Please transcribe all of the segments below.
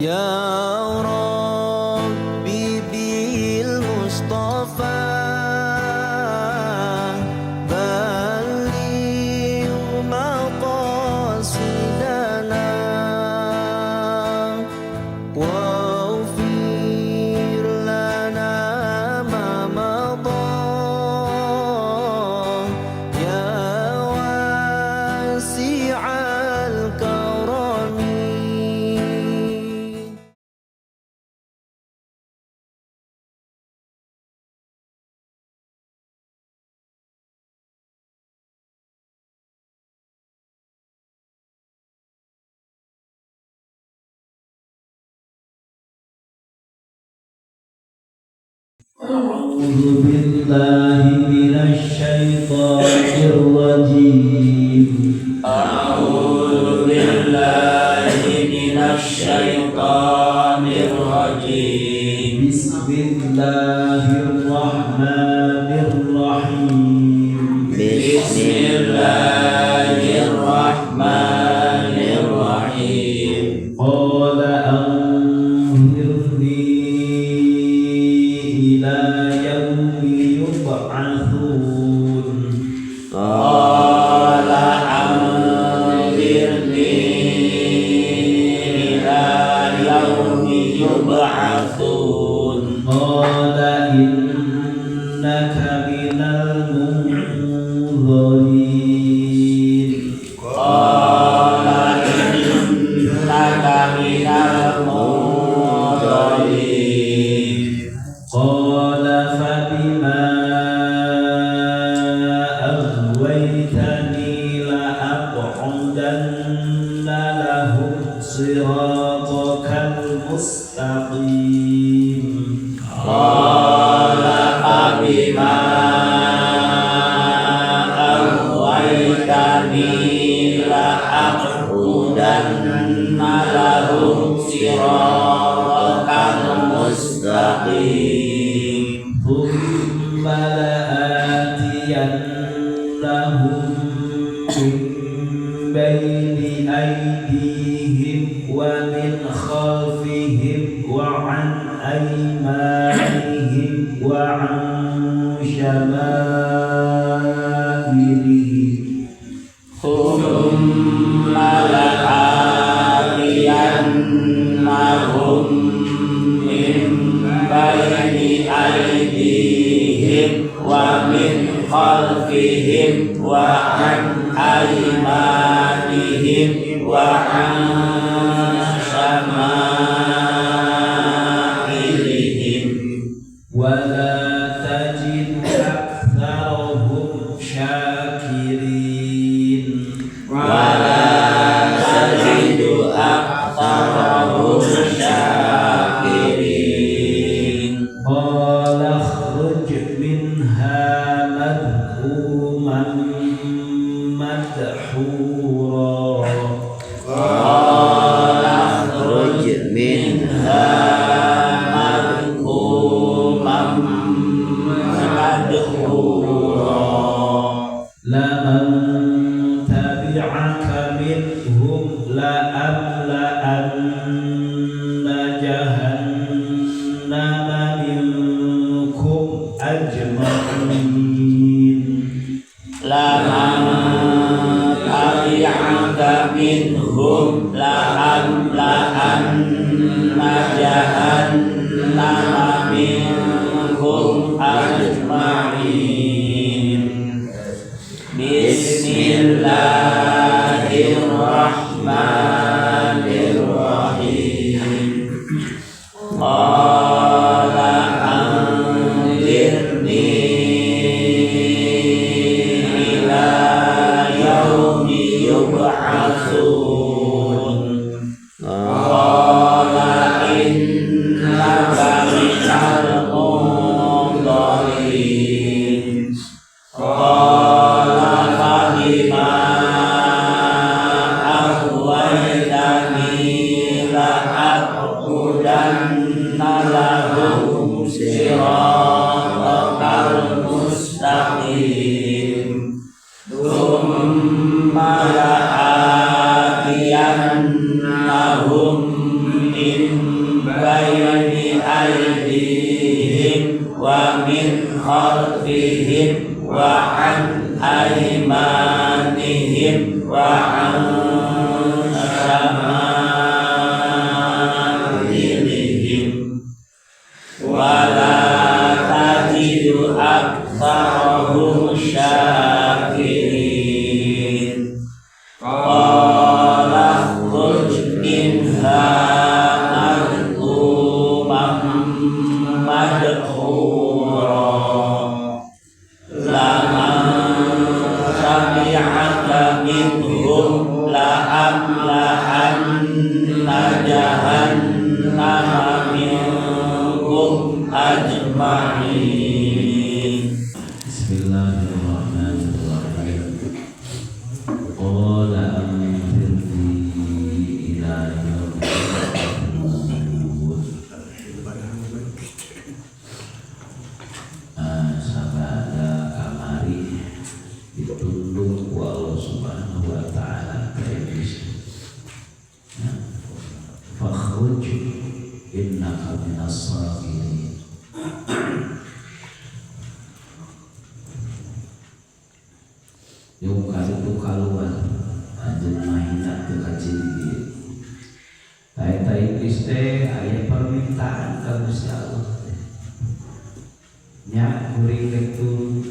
يا ربي بالمصطفى بلغ مقاصدنا واغفر لنا ما مضى يا واسع الكرم. أعوذ بالله من الشيطان الرجيم. أعوذ بالله من الشيطان الرجيم. بسم الله الرحمن الرحيم. بسم الله الرحمن الرحيم. قال أنظرني إلى يوم يبعثون. قال أنظرني إلى يوم يبعثون. قال إنك من المنظرين. قال إنك من المنظرين. قال فبما أغويتني لأقعدن لهم صراطك المستقيم. قال فبما أغويتني لأقعدن لهم صراطك المستقيم. ثم لآتينهم من بين أيديهم ومن خلفهم وعن أيمانهم وعن شمائلهم. ثم لآتينهم من بين أيديهم ومن خلفهم وعن أيمانهم وعن شمائلهم. ولا تجد أكثرهم شاكرين. ولا تجد أكثرهم شاكرين. قال اخرج منها مذءوما مدحورا. قال اخرج منها مذءوما مدحورا. لمن تبعك منهم لأملأن جهنم منكم أجمعين. لمن تبعك منهم لأملأن جهنم منكم أجمعين. بسم الله الرحمن الرحيم. قال أنظرني إلى يوم يبعثون. قال إنك من المنظرين. قال فبما أغويتني لأقعدن لهم صراطك المستقيم. ثم لآتينهم من khalfihim wa an aymanihim wa an syama'ilihim wa la tajidu aktsarahum syakirin. Qala khruj minha madhuman madhura laman tabi'aka minhum la'amla'anna jahannama minkum ajma'in. Bismillahirrahmanirrahim. Qala anzirni ila yaumil sabada kamari ditunduk ku Allah Subhanahu wa taala ka iblis. Fakhruj innaka minas sabirin. Yung kali tu kaluar anjeun mahina teu ka ciri. Eta iblis teh aya permintaan ka Gusti Allah teh. Nya kuring rek turun.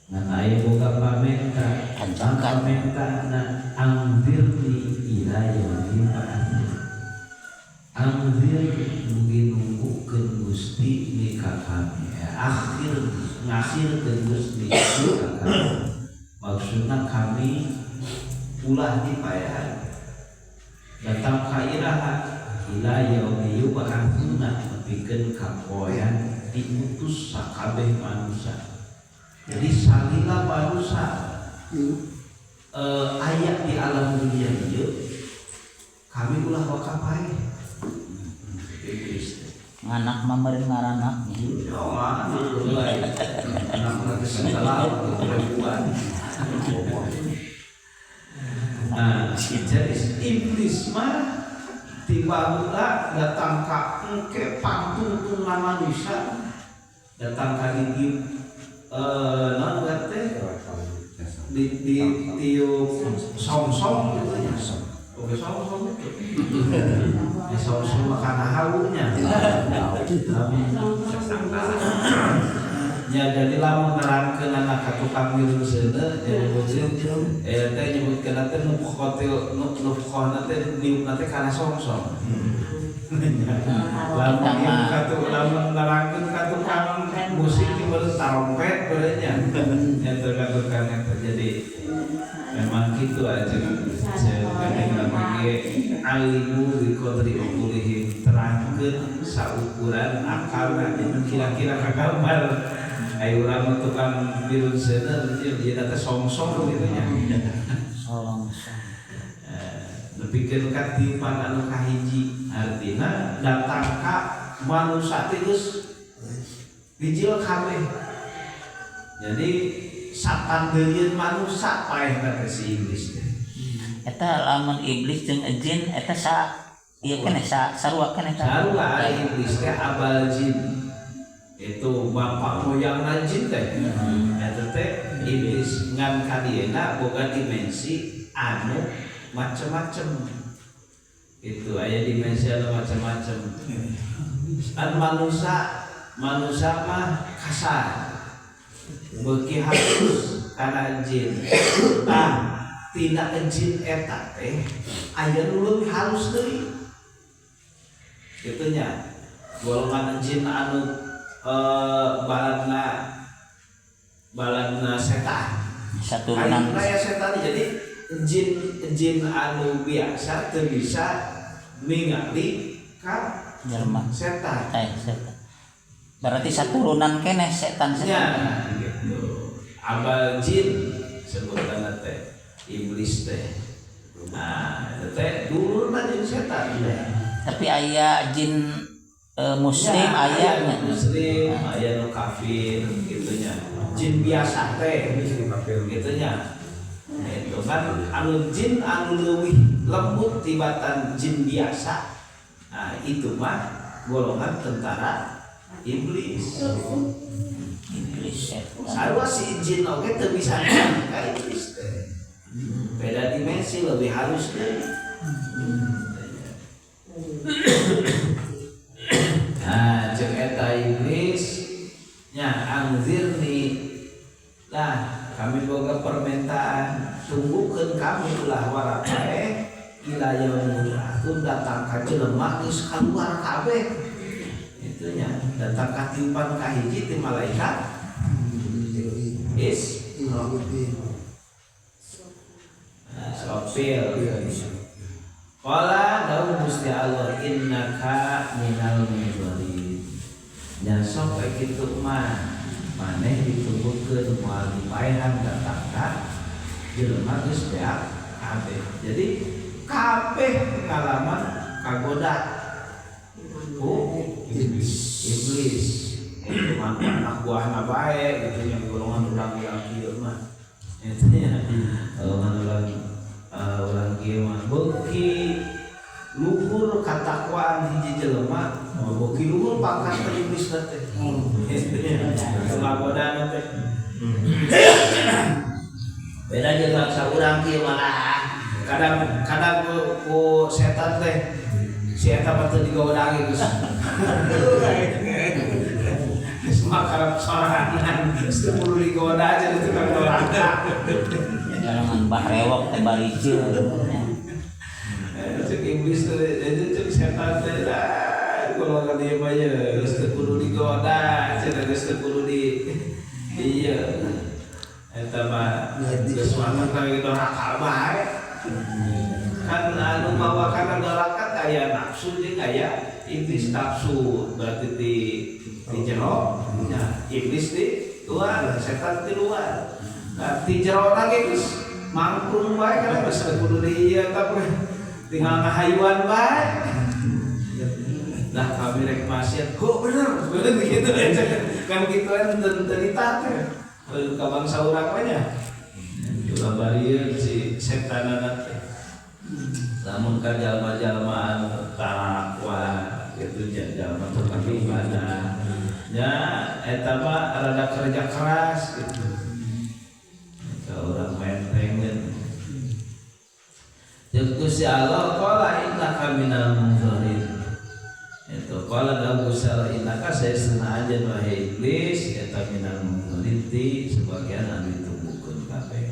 Ngan aya boga pamenta, pamenta na angzirni ila yaumil ba'ats. Angzir mugi nunggukeun Gusti ni ka kami. Akhir ngakhirkeun Gusti ka kami. Maksudna kami ulah dipayahan datang ka iraha ila yaumi yub'atsuna nepikeun ka poean diutus sakabeh manusia. Jadi salila manusia aya di alam dunia ieu kami ulah wakapae. Iblis nganak mah meureun ngaranaknya. Oh, anak geus salah ribuan. Nah, jadi iblis mah tiba heula datang ka engke pangtungtungna manusia, datang ka dieu naon teh di tiup song-song gitu nya. Oke song-song itu. Di song-song makan haunya. Ya jadi lamun nerangkeun anak ka tukang milu seuneu nyebutkeun teh nyebutkeun teh nu khotil nu nufkhona teh niupna teh kana song-song. Lamun katu lamun nerangkeun ka tukang musik ti beureun tarompet beureun nya. Nya teu ka tukang eta jadi memang kitu aja. Kadang lagi alimu bi qadri uqulihim terangkeun saukuran akalna kira-kira kagambar. Ayo urang tukang birun seuneu ieu teh song-song kitu nya. Song-song. Nepikeun ka tiupan anu kahiji artina datang ka manusia teh geus bijil kabeh. Jadi sapandeurieun manusia paehna teh si iblis teh. Eta lamun iblis jeung jin eta sa ieu keneh sa sarua keneh eta. Sarua iblis teh abal jin. Itu bapak moyang jin teh. Eta teh iblis ngan kadieuna boga dimensi anu macem-macem. Itu aya dimensi anu macem-macem. An manusia mah kasar. Beuki halus kana jin. Tah tina jin eta teh aya nu leuwih halus deui. Kitu nya. Golongan jin anu baladna setan. Saturunan aya setan jadi jin anu biasa teu bisa ningali ka jelema setan. Setan. Berarti saturunan keneh setan-setan. Ya, gitu. Abal jin sebutanna teh iblis teh. Nah, eta teh dulurna jeung setan teh. Tapi aya jin muslim ya, aya muslim, aya nu kafir gitu nya. Jin biasa teh gitu nya. Nah, itu kan anu jin anu leuwih lembut tibatan jin biasa. Nah, itu mah golongan tentara Iblis. Iblis setan. Sarua si jin oge teu bisa ka iblis teh. Beda dimensi lebih halus deui. Nah, cek eta iblis nya angzirni lah kami boga permintaan tunggukeun kami ulah warapae ila yaumil yub'atsun datang ka jelema geus kaluar kabeh itu nya datang ka tiupan kahiji ti malaikat is Sofil. Qala dawu Gusti Allah innaka minal munzirin. Nya sok kitu mah maneh ditunggukeun moal dipaehan datang ka jelema geus beak kabeh. Jadi kabeh pengalaman kagoda ku iblis. Itu mah anak buahna bae gitu nya golongan urang-urang kieu mah. Eta nya golongan urang urang kieu mah beuki luhur katakwaan hiji jelema, beuki luhur pangkat teh iblis teh. Kagodana teh. Beda jeung bangsa urang kieu mah. Kadang ku setan teh si eta mah teu digoda geus. Geus mah karep sorangan, geus teu perlu digoda aja di tukang doraka. Jangan bah rewok teh baricil. Cek iblis teh, cek setan teh lah golongan ieu mah ye geus teu kudu digoda, cenah geus teu kudu di ieu. Eta mah geus mah ka doraka bae. Kan anu mawa kana doraka aya nafsu jeung aya iblis. Nafsu berarti di jero, nya iblis di luar, setan di luar. Nah, di jero lagi geus mangkrung bae kana geus teu kudu di ieu eta mah tinggal ngahayuan bae. Lah kami rek maksiat, kok bener bener gitu aja. Kan kitu kan teu ditah teh. Ka bangsa urang mah nya. Ulah barieun si setanana teh. Lamun ka jalma-jalma anu takwa gitu jalma tukang ibadah. Nya eta mah rada kerja keras gitu. Eta urang mentengeun. Jeung Gusti Allah qala innaka minal munzirin. Itu qala dawu Gusti Allah innaka saestuna anjeun wahai iblis eta minal munzirin ti sebagian anu ditunggukeun kabeh.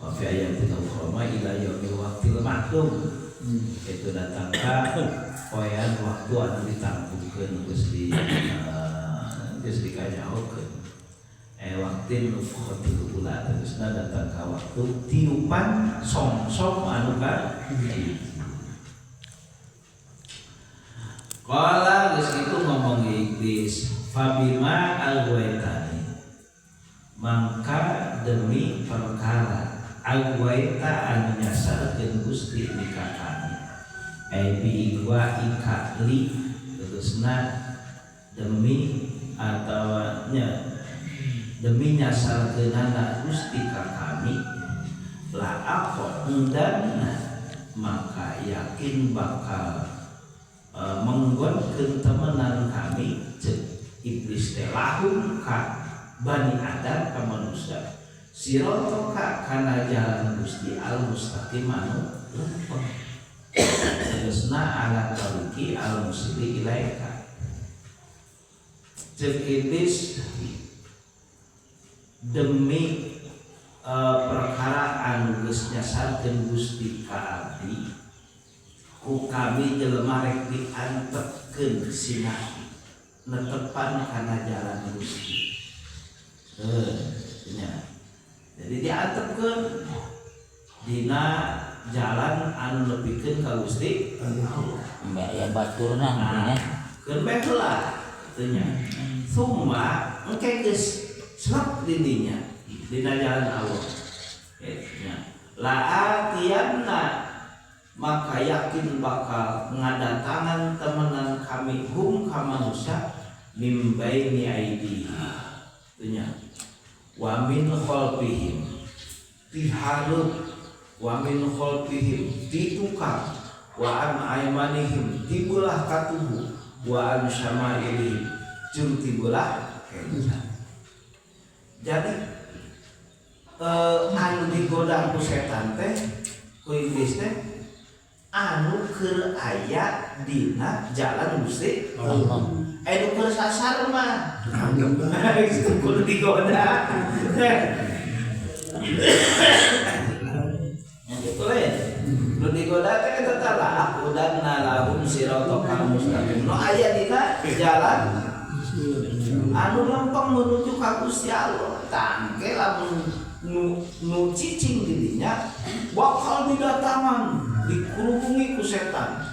Wa fi ayatin ukhra ma ila yaumil waqtil ma'lum. Itu datang ka poean waktu anu ditangguhkeun geus di geus dikanyahokeun. Waktin nufkhatil ula terusna datang ka waktu tiupan song-song anu ka Qala geus kitu ngomong iblis fabima agwaitani mangka demi perkara agwaita anu nyasarkeun Gusti ka kami ai bi igwa ika li terusna demi atawa nya demi nyasarkeunana Gusti ka kami la aku dan maka yakin bakal menggonkeun temenan kami cek iblis teh lahum ka bani Adam ka manusia sirotaka kana jalan Gusti al mustaqim anu lempeng terusna ala tariqi al musili ilaika cek iblis demi perkara anu geus nyasarkeun Gusti ka abdi ku kami jelema rek diantepkeun sina netepan kana jalan Gusti. Nya. Jadi diantepkeun dina jalan anu nepikeun ka Gusti Allah. Mbak ya baturna nya. Keun bae heula teu nya. Summa engke geus selap di dinya dina jalan Allah. Nya. La'atiyanna maka yakin bakal ngadatangan temenan kami hum ka manusia mim baini aidi nya wa min khalfihim ti hareup wa min khalfihim ti tukang wa an aimanihim ti belah katuhu wa an syama'ilihim jeung ti belah kenca. Jadi anu digoda ku setan teh ku iblis teh anu keur aya dina jalan Gusti Allah. Anu keur sasar mah itu kudu digoda. Itu lain. Nu digoda teh eta teh la aqudanna lahum siratal mustaqim. Nu aya dina jalan anu lempeng menuju ka Gusti Allah. Tangke lamun nu cicing di dinya bakal didatangan, dikerubungi ku setan.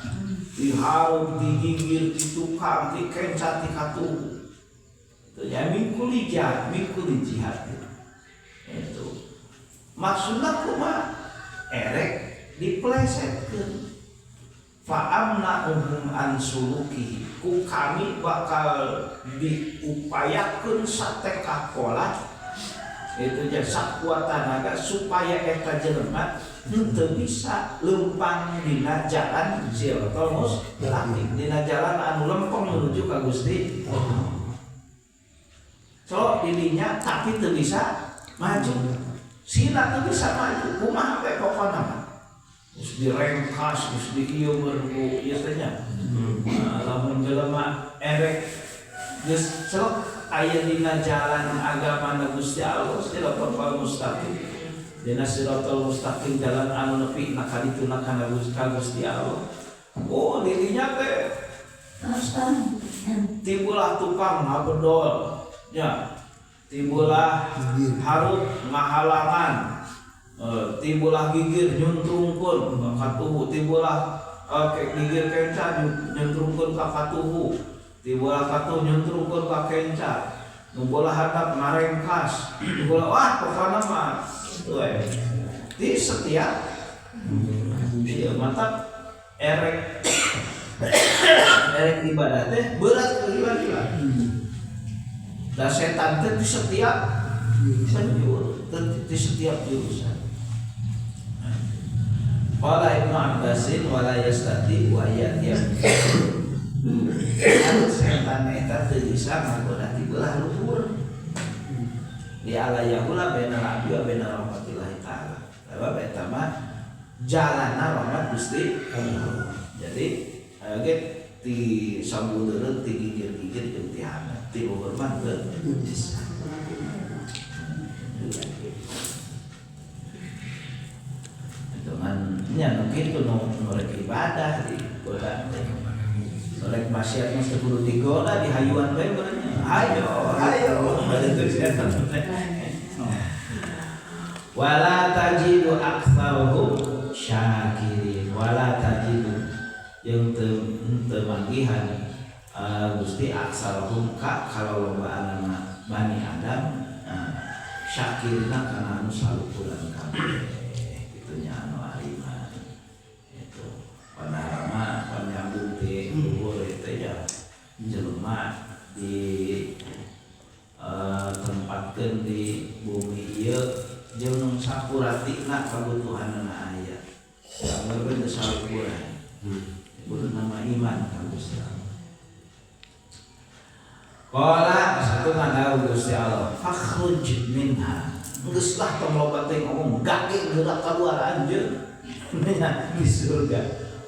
Diharung, digigir, ditukang, dikencat, dikatuh. Itu ya mingkuli jihad, mingkuli jihad. Itu maksudna kumaha? Erek diplesetkeun. Fa'amna uhum an sulukihi, ku kami bakal diupayakeun satekah pola itu ja sakuat tanaga supaya eta jelema henteu bisa lempang dina jalan siratal mustaqim, dina jalan anu lempeng menuju ka Gusti. So dirinya tapi teu bisa maju, sina teu bisa maju, kumaha we pokona mah geus direngkas, geus diieu ku ieu teh nya. Lamun jelema erek geus celok aya dina jalan agama na Gusti Allah siratal mustaqim, dina siratal mustaqim jalan anu nepi na ka ditu na kana Gusti Allah. Oh dirinya teh timbullah tukang ngabedol nya, timbullah harut ngahalangan, timbullah gigir nyuntrungkeun ka katuhu, timbullah gigir kenca nyuntrungkeun ka katuhu, timbullah katuhu nyuntrungkeun ka kenca, nu bola handap ngarengkas, nu bola wah pokona mah we di setiap ieu mantap erek erek ibadah teh berat gila-gila. Da setan teh di setiap penjuru, di setiap jurusan. Qala Ibnu Abbasin wala yastati wa yatiyam. Setan eta teu bisa ngagoda ti belah luhur. Di ala yahula bainal abdi wa baina rahmatillahi ta'ala. Sebab eta mah jalana rahmat Gusti Allah. Jadi aya ge ti sabudeureun ti gigir-gigir jeung ti handap ti luhur mah teu bisa. Dengan nya nu kitu nu rek ibadah digoda teh. Nu rek maksiat mah teu kudu digoda, dihayuan bae meureun nya. Hayo, hayo. Wala tajidu aktsarahum syakirin, wala tajidu jeung teu manggihan Gusti aktsarahum ka kalolobaanana Bani Adam syakirina kana anu salukuran kabeh. Nya anu ariman itu padahal mah panyambung ti luhur itu ya jelema di tempatkeun di bumi ieu jeung sakuratina kabutuhanna aya sabar teu salukuran kudu nama iman ka Gusti Allah. Qala satu ngadawu Gusti Allah fakhruj minha, geus lah tong loba teh ngomong gage geura kaluar anjeun di surga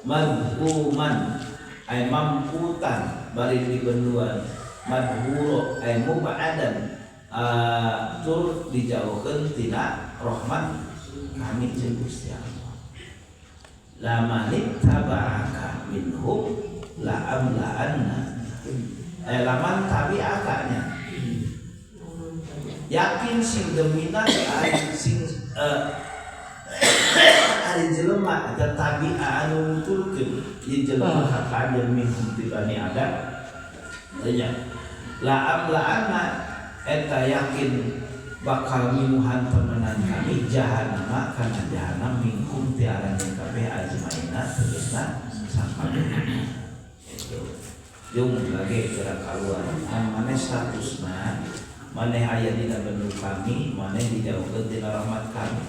madhuman ay mamputan bari di benduan madhuro ay mubaadan tur dijauhkeun tina rahmat kami jeung Gusti Allah. La manit tabaaka minhum la amlaanna laman tabi'akanya yakin sing demina sing ari jelema eta tabi'a anu nutulkeun ieu jelema ka anjeun minhum ti Bani Adam nya la amlaanna eta yakin bakal mimuhan temenan kami jahannama kana jahannam minkum ti aranjeun kabeh ajmaina tegasna sakabeh itu jeung lagi gerak kaluar maneh statusna maneh aya dina bendu kami, maneh dijauhkeun tina rahmat kami.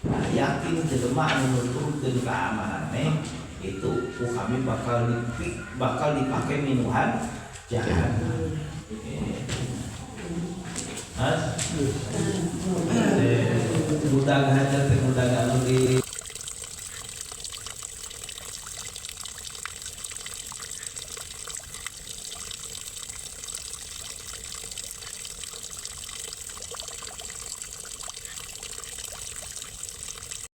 Nah, yakin jelema anu nuturkeun ka amanane Itu ku kami bakal dipakai minuhan jahanam. Mas, budak hajat teh, budak anu di